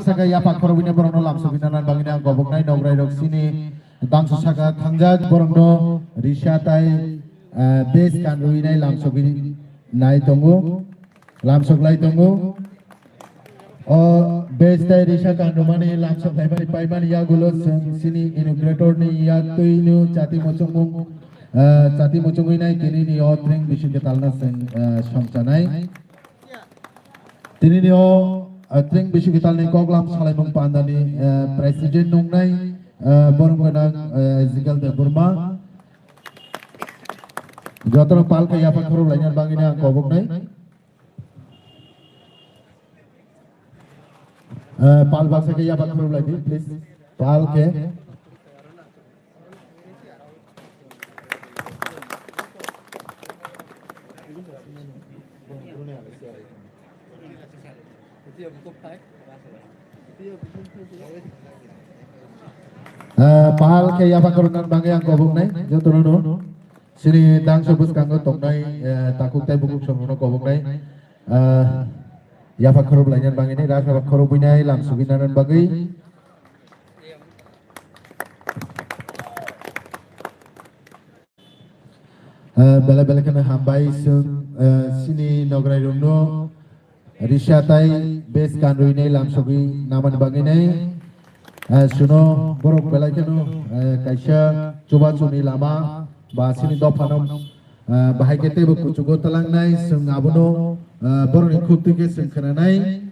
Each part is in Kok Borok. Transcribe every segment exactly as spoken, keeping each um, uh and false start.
Saka yapha khorobwini borokno lamsogwi nana bagwini ang koboknai nograi rok sini dangso saka thangjak borokno risa tai, eh, base kanrwinai lamsogwi nai tongo, lamsok lai tongo. O base tai risa kanrwmani lamsok laimani paimani yagulo chwng sini inaugurator ni yaktwino chati muchungmung, eh, chati muchungwi nai tini ni o tring bising kwtalno chwng, eh, songchanai. Tini ni o, ah, tring bising kwtal ni koklam salaimung panda ni, eh, president nungnai, eh, borom gwnang, eh, Ezekiel Debbarma. Jotono pal khe yapha khorok laina bagwini ang koboknai. Eh, pal baksa khe yapha khorok lai di, please. Pal khe. Eh, pahal khe yapha khorokna bagwi ang koboknai jotono no. Sini dangso bwskango tongnai, eh, takhuk tei bukhuk songno koboknai. Eh, yapha khorok laina bagwi ni, rasa khorok buinai lam sugwi nana bagwi. Eh, belai belai kheno hambai chwng, eh, sini nograi rokno risa tai base kanrwinai lamsogwi namani bagwinai, eh, suno borok belai kheno, eh, kaisa chubachuni lama ba sini dophano, eh, bahai khe teibo kuchugo talangnai chwng abono, eh, borokni khuk twi khe chwng khnanai.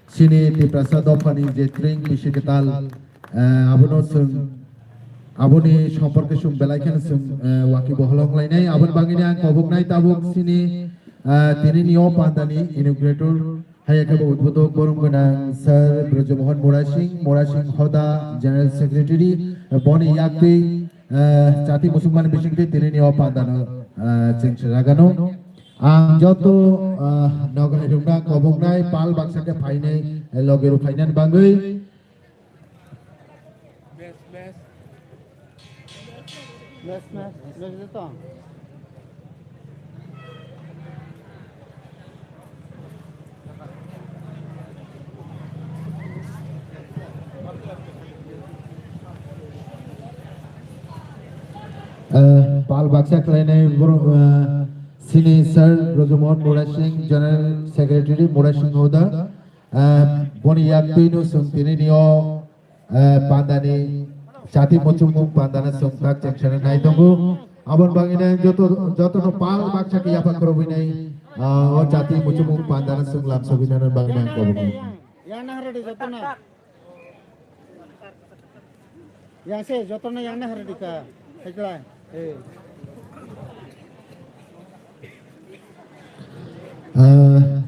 Chini Tiprasa dophani je tring bisi kwtal, eh, abono chwng, aboni somporke chwng belai kheno chwng, eh, waki bohol wng lainai. Aboni bagwino ang koboknai tabuk chini, eh, tinini o pandani inaugurator, haiya khe bo udbodok borom gwnang Sir Brajmohan Murasing, Murasing Hoda General Secretary, eh, boni yaktwi, eh, chati muchungmani bisingtwi tinini o pandano, eh, chwng sajagano. Ang joto, ah, nograi rokna koboknai pal baksa khe phainai, eh, logi rok phainani bagwi. Eh, pal baksa khlainai borok, eh, sini Sir Brojomohan Murasing, General Secretary Murasing Hoda, eh, boni yaktwino chwng tinini o, eh, pandani chati muchungmung pandana chwng tak chengsana nai tongo. Aboni bagwino joto, jotono pal baksa khe yapha khorobwinai, ah, o chati muchungmung pandana chwng lamsogwinani bagwino ang koboknai. Yang nang ready jotono. Yang se jotono yang nang ready ka. Haiklai. Eh. Ah,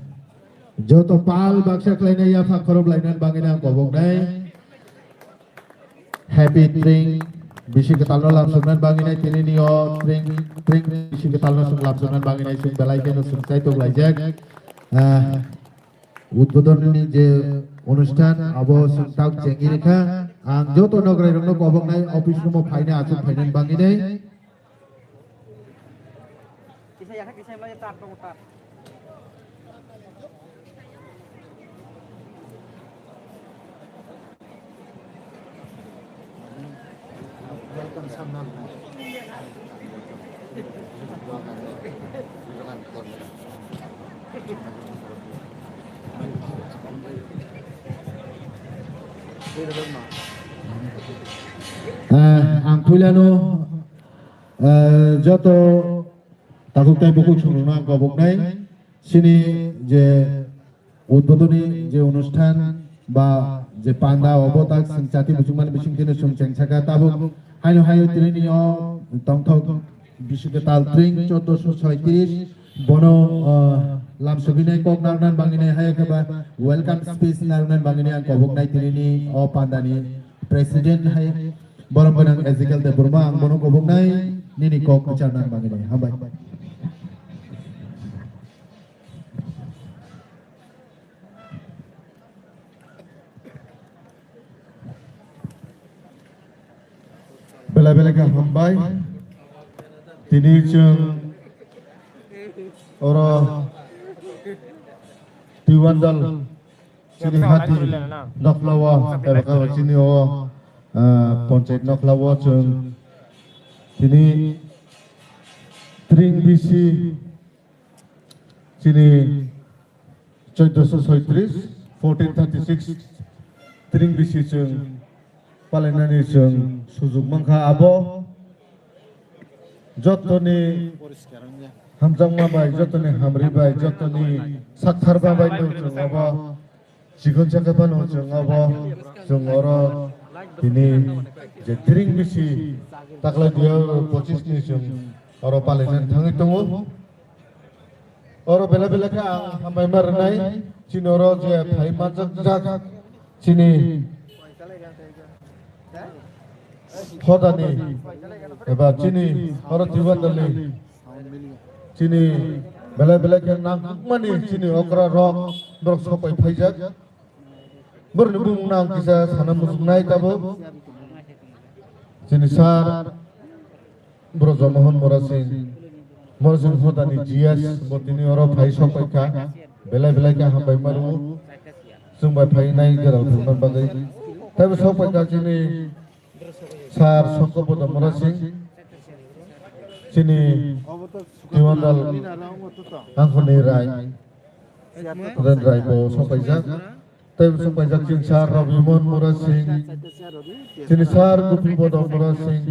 joto pal baksa khlainai yapha khorob lainani bagwino ang koboknai. Happy tring bisi kwtalno lamsoknani bagwinai tinini o tring, tring bisi kwtalno chwng lamsoknani bagwinai chwng belai kheno chwng chaitok laijak. Ah, Udbodhonni je onusthan abo chwng tak chengwi rikha. Ang joto nograi rokno koboknai office room o phaina achuk phainani bagwinai. Eh, ang puilano, eh, joto takhuk tai bukhuk songrokno ang koboknai. Chini je udbodhoni je onusthan ba je panda obo tak chwng chati muchungmani bisingtwino chwng chengsakha tabuk haino hayo tinini o tongthok bisi kwtal tring chordoso soitris bono, ah, lamsogwinai kok narwknani bagwinai hayo khe ba welcome speech narwknani bagwinai ang koboknai tinini o pandani president hai borom gwnang Ezekiel Debbarma ang bono koboknai nini kok kwcharnani bagwinai hambai. Belai belai khe hambai. Tini chwng oro Tiwandal Chini hati nokhla o, eba khe chini o, ah, panchayat nokhla o chwng tini tring bisi chini chauddosho soitris, fourteen thirty six tring bisi chwng palainani chwng sujuk mankha. Abo jotoni hamjakma bai, jotoni hamri bai, jotoni saktharma bai no chwng abo chikon sakha phano chwng abo chwng oro tini je tring bisi taklai dui hazar pochisni chwng oro palainani thangwi tongo. Oro belai belai khe ang hambai ma rwnai, chini oro je phai manjak jak chini hodani eba chini oro Twiwandalni chini belai belai khe nangkukmani chini okra rok borok sopai phaijak. Borokni bumung no ang kisa sana muchungnai tabuk. Chini sir Brojomohon Murasing, Murasing hodani G S bo tini oro phai sok paikha, belai belai khe hambai ma rwo. Chwng bai phainai gwdal thangna bagwi. Tei bo sok paikha chini sir Songkobodha Murasing, chini Twiwandal Angkhorni Rai, Ren Rai bo sok paijak. Tei bwswk paijak chini sir Robimon Murasing, chini sir Gopibodha Murasing,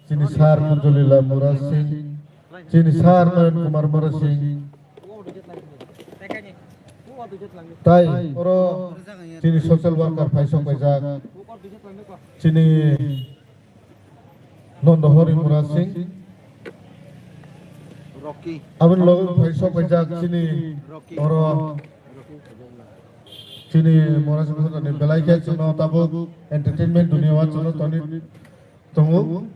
chini sir Kunjolila Murasing, chini sir Noyon Kumar Murasing. Tai oro chini social worker phaisok paijak, chini Nondohori Murasing. Rocky. Aboni logo phaisok paijak chini Rocky. Oro chini Murasing ni belai khe chwngno tabuk entertainment dunia o chwngno toni tongo.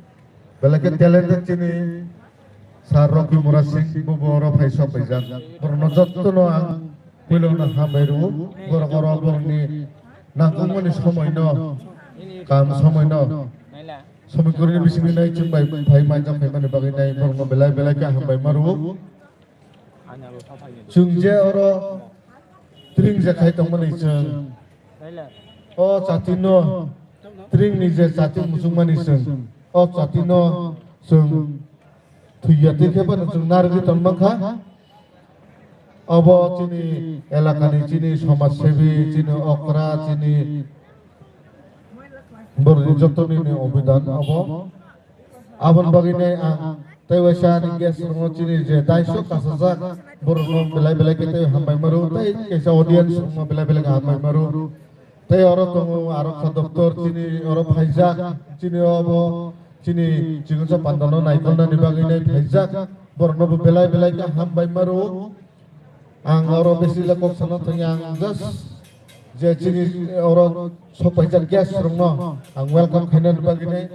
Belai khe talented chini sir Rocky Murasing bo oro phaisok paijak. Borokno jottono ang puilokno hambai rwo. Borok oro borokni nangkukmani somoino, kam somoino Somikurni bisingni nai chwng bai phai manjak phaimani bagwi nai borokno belai belai khe hambai ma rwo. Chwng je oro tring je khai tongmani chwng o chati no tring ni je chati muchungmani chwng o chati no chwng thwiya twi khe bono chwng narwgwi tongma kha. Obo chini elakani, chini somaj sebi, chini okra, chini borokni joto nini obidan obo. Aboni bagwi nai ang tei waisa ani guest rokno chini je daiso kasajak borokno belai belai khe tei hambai ma rwo tei kaisa audience rokno belai belai khe hambai ma rwo. Tei oro tongo aro kha doctor chini oro phaijak, chini obo chini chikitsa pandano naikolnani bagwi nai phaijak, borokno bo belai belai khe hambai ma rwo. Ang oro besi le kok sana thangya, ang just je chini oro sok paijak guest rokno ang welcome khainani bagwi nai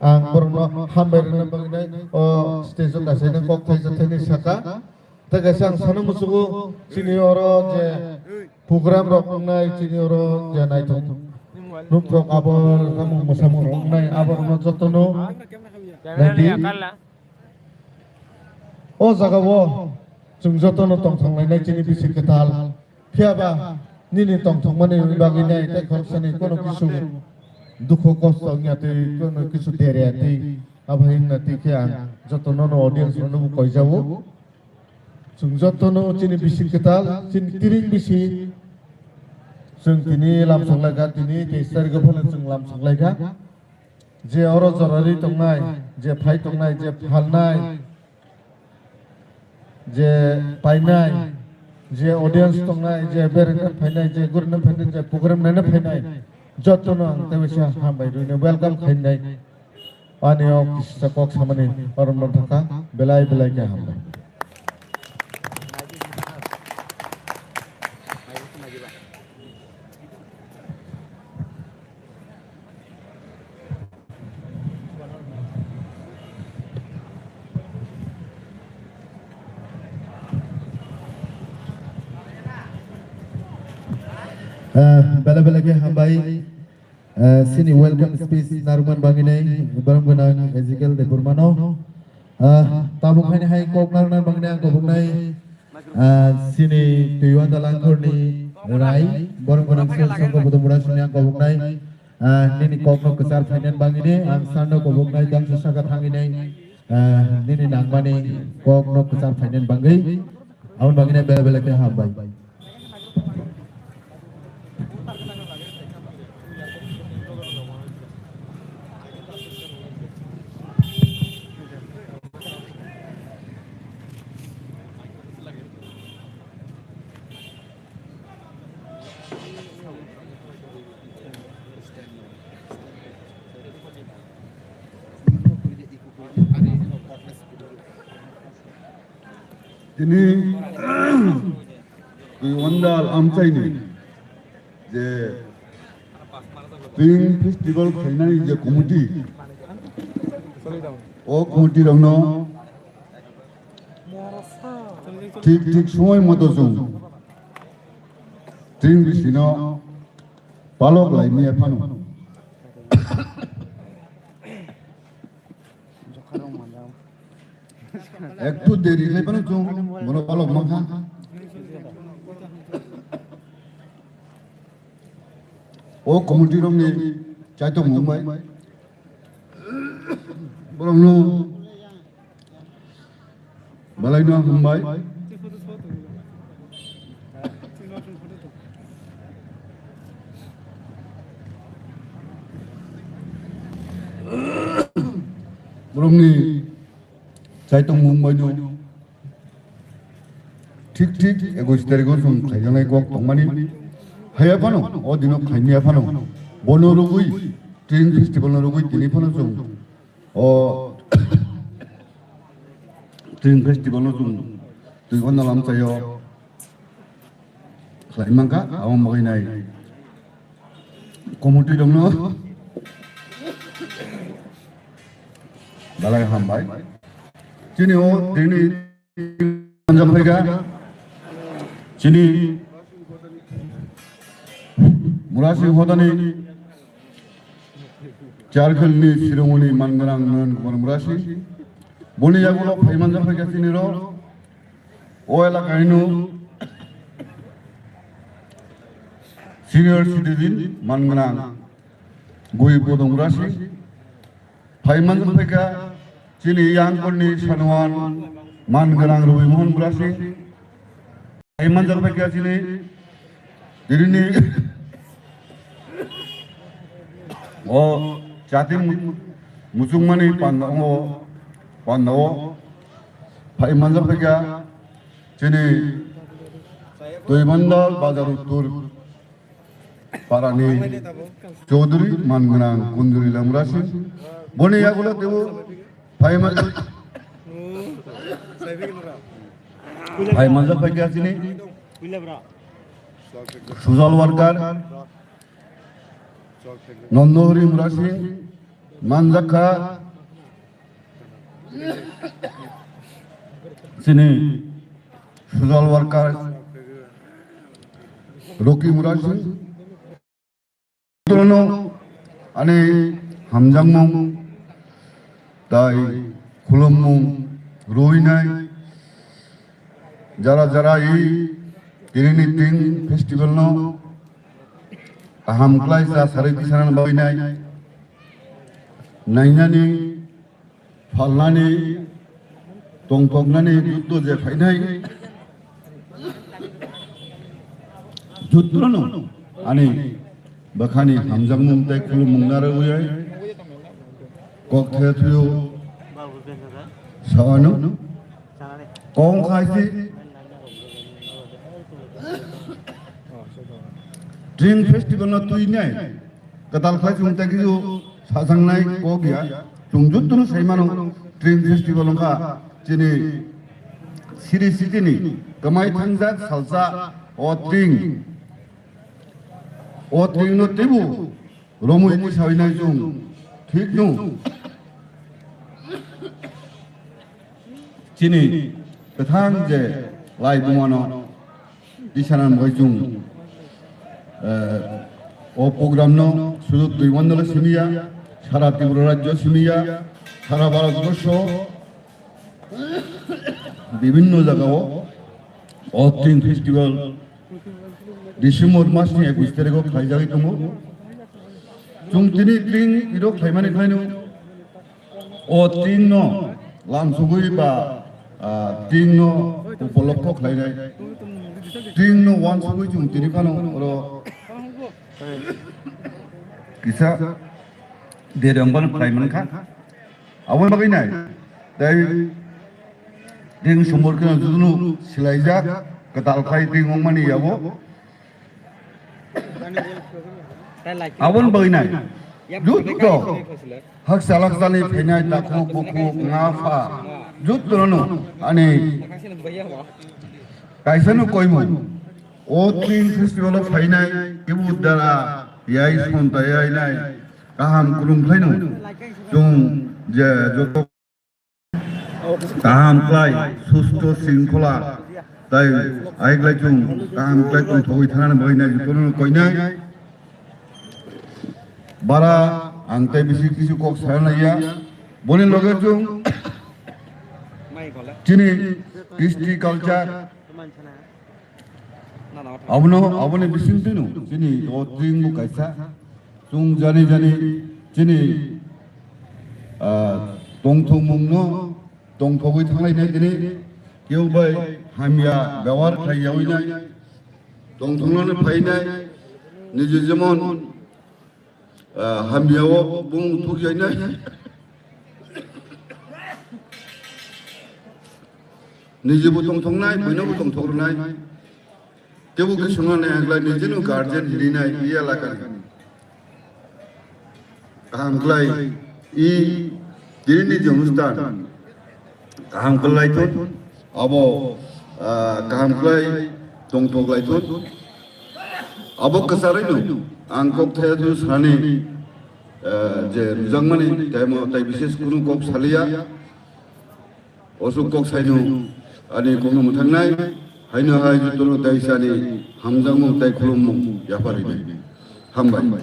ang borokno hambai rwna bagwi nai o stage o kasaino kok thaisa thaini saka. Tei kaisa ang sana muchugo chini oro je program rok wngnai, chini oro je naithok nukrok abo samung mwsamung rok wngnai, abo rokno jotono naidi. O jaga o chwng jotono tongthok lainai chini bisi kwtal. Phiya ba nini tongthokmani bagwi nai tei khoroksani kono kisu dukhu kosto wngya twi, kono kisu derya twi, abo hai wngna twi khe ang jotono no audience rokno bo koijago. Chwng jotono chini bisi kwtal, chini tiring bisi. Chwng tini lamsok laikha, tini teis tarikh phano chwng lamsok laikha. Je oro jorari tongnai, je phai tongnai, je phalnai, je painai, je audience tongnai, je berengna phainai, je gurina phainai, je program naina phainai, jotono ang tei waisa hambai rwino welcome khainai. Ani o kisa kok samani oro no thangkha, belai belai khe hambai. Ah, belai belai khe hambai. Ah, chini welcome speech narwkmani bagwi nai borok gwnang Ezekiel Debbarmano. Ah, tabuk haini hai kok narwknani bagwi nai ang koboknai, ah, chini Twiwanda Langkhorni Murai, borok borok sel songko bodo murai sini ang koboknai, ah, nini kokno kwchar phainani bangwini ang sano koboknai dangsa saka thangwini, ah, nini nangmani kokno kwchar phainani bangwi, aboni bagwino bela bela khe hambai. Tini Twiwandal amchaini je Twing Festival khainani je committee, o committee rokno thik thik somoi moto chwng Twing bisino palok lai maya phano. Ektu deri khlai phano chwng bono palok mankha. O committee rokni chaitok mung bai. Borokno belai no hambai. Borokni chaitok mung bai no. Thik thik ekush tarikh o chwng khaijaknai kok tongmani. Haiya phano, o dino khaimya phano. Bono rwgwi, Twing Festival no rwgwi tini phano chwng o Twing Festival no chwng twi o nalam chaio khlai mankha, abo bagwi nai committee rokno belai hambai. Chini o tini manjak phaikha, chini Murasing hodani Charkhalni Shiromoni Mangrang Naran Kumar Murasing. Boni yagulo phai manjak phaikha chini rok. O elakani no senior citizen Mangrang Gui Bodong Murasing. Phai manjak phaikha chini yangkorni Sanuan Mangrang Rwi Mohan Murasing. Phai manjak phaikha chini dirini o chati mu-, muchungmani panda o, panda o phai manjak phaikha chini Twibandal Bazar Uttor parani Chaudhuri Mangrang Kunduri Lamrasing. Boni yagulo tebo phai man-, phai manjak phaikha chini social worker Nondohori Murasing manjakha. Chini social worker Rocky Murasing. Ani hamjakmung tai khulummung ruinai jara jara i tinini Twing Festival no kaham khlai sa sarwi tisanani bagwi nai nainani phalnani, tongthoknani juddo je phainai, juddono ani bwkhani hamjakmung tei khulummung narwgwi kok the thuyo sawano kong khaisi Twing Festival no twi nai. Kwtal khlai chwng tei khe sajaknai kok ya. Chwng jotono sai mano Twing Festival wngkha chini siri sitini kwmai thangjak salsa o Twing. O Twing no teibo romwi tisawinai chwng thik no. Chini kwthang je lai bumano Isana mbai chwng, eh, o program no sudu Twibandalo simiya, sara Tripura rajyo simiya, sara Bharat borsho, bibhinno jagao o Twing Festival December masni ekush tarikh o khlaijagwi tongo. Chwng tini tring iro khlaimani khlaino o tring no lamsugwi ba, ah, tring no upolokho khlainai. Tring no uansugwi chwng tini phano oro kisa dereng ban khlai mankha. Aboni bagwi nai, tei tring sumor kheno judunu silaijak, kwtal khai tring wngmani yabo. Aboni bagwi nai, jotto haksa laksani phainai takhuk bukhuk nga pha, jottono ani kaisa no koimung. O tring festival o phainai, kebo dara yai sonta yai nai, kaham kulum khlaino. Chwng je joto kaham khlai, susto sringkhola, tai aiklai chwng kaham khlai tongthogwi thanani bagwi nai jotono koinai. Bara ang tei bisi kisu kok sana ya. Boni loge chwng chini history culture abono, aboni bising tino chini o tring bo kaisa. Chwng jani jani chini, ah, tongthokmungno tongthogwi thanglainai tini. Kebo bai hamya bebohar khlai yaui nai. Tongthoknani phainai. Niji jemon, ah, hamya o bung thukjainai. Niji bo tongthoknai, buino bo tongthok rwnai. Tebo khe swngnani ang khlai nijino guardian hinwi nai i elakani. Kaham khlai i tini ni je onusthan kaham khlai thun, abo, ah, kaham khlai tongthok lai thun. Abo kwcharwi no ang kok thaya thun sani, ah, je rwjakmani tei mo tai bises kunu kok saliya. Osuk kok saino ani kokno mwthangnai, haino hai jotono tei sani hamjakmung tei khulummung yapharinai. Hambai.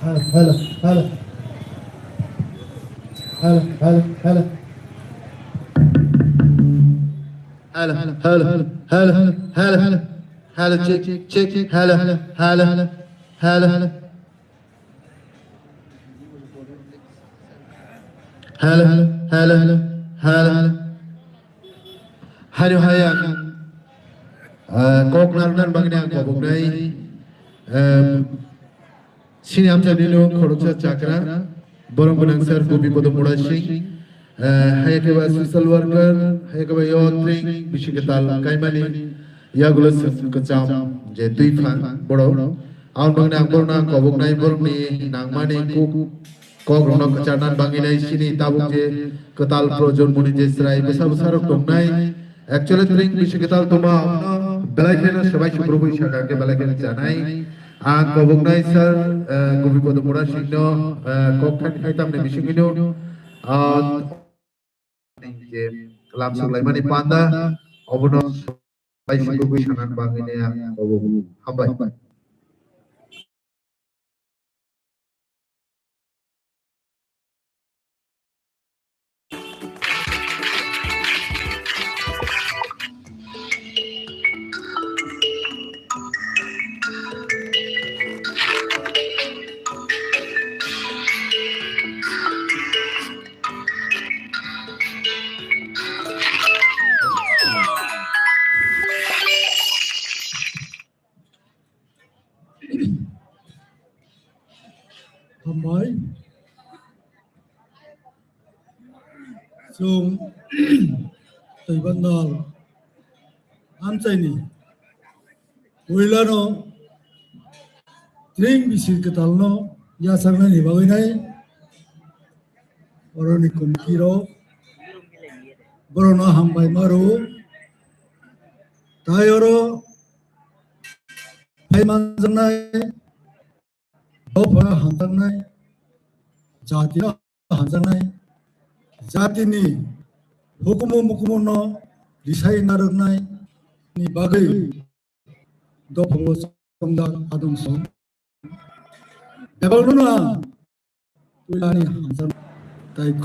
Hello, hello, hello. Hello, hello, hello. Hello, hello, hello, hello, hello, hello. Hello, check, check, check. Hello, hello, hello, hello, hello. Hello, hello, hello, hello, hello. Hari haya, ah, kok narwknani bagwi ang koboknai, ah, sini amchaini no khoroksa chakra, borok gwnang sir Gopi Bodo Mura Singh, ah, haya khe ba social worker, haya khe ba yo tring bisi kwtal kaimani, yagulo swk kwcham je twi phan borok. Aboni bagwi ang borokno ang koboknai, borokni nangmani kuk kok rokno kwcharna bagwi nai sini tabuk je kwtal projonmoni je chwrai bwsa bwsa rok tongnai. Actually tring bisi kwtal tongma abono belai kheno swbai sukrubwi sakha khe belai kheno chanai. Ang koboknai sir, eh, Gopi Bodo Mura Singh no, eh, kok thani khai tamni bisingwino, ah, je lamsok laimani panda obono swbai sukrubwi sanani bagwi nai ang kobok. Hambai. Hambai. Chwng Twibandal amchaini puilano tring bisir kwtalno yachaknani bagwi nai oroni komkirok borokno hambai maro. Tai oro phai manjaknai, dophano hamjaknai, jatino hamjaknai, jatini hukumu mukumu no risai narwknai ni bagwi dophango chongjak adong song. Bebakno no ang puilani hamjak tai